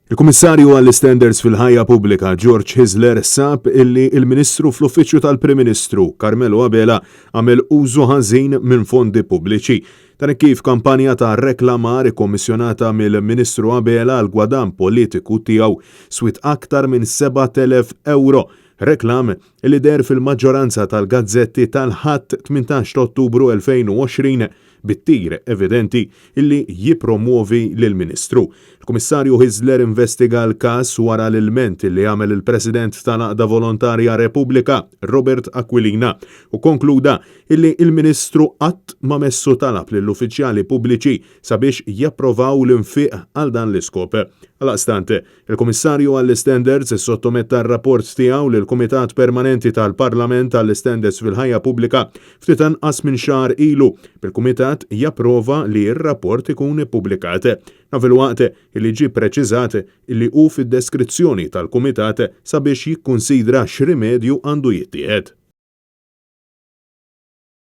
Il-Kummissarju għall-Istandards fil-Ħajja Pubblika George Hyzler sab illi il-Ministru fl-Uffiċċju tal-Prim Ministru Carmelo Abela għamel użu ħażin minn fondi pubbliċi. Dan kif kampanja ta' reklamar ikkommissjonata mill-Ministru Abela għal gwadan politiku tiegħu swit aktar minn 7,000 euro. Reklam li deher fil-maġġoranza tal-gazzetti tal-Ħadd 18 Ottubru 2020 bit-tir evidenti illi jippromwovi lill-Ministru. Il-Kummissarju Hyzler investiga l-każ wara l-ilment li għamel il-President tal-Għaqda Volontarja Repubblika, Robert Aquilina, u konkluda illi il-Ministru qatt ma messu talab lill-uffiċjali pubbliċi sabiex japprovaw l-infiq għal dan l-iskop. Għalaqstant, il-Kummissarju għall-Istandards sottometta r-rapport tiegħu lill-Kumitat Permanenti tal-Parlament għall-Istandards fil-Ħajja Pubblika ftit anqas minn xahar ilu, bil-Kumitat japprova li r-rapport ikun ippubblikat. Dan filwaqt li ġie preċiżat li hu fid-deskrizzjoni tal-Kumitat sabiex jikkunsidra x'rimedju għandu jittieħed.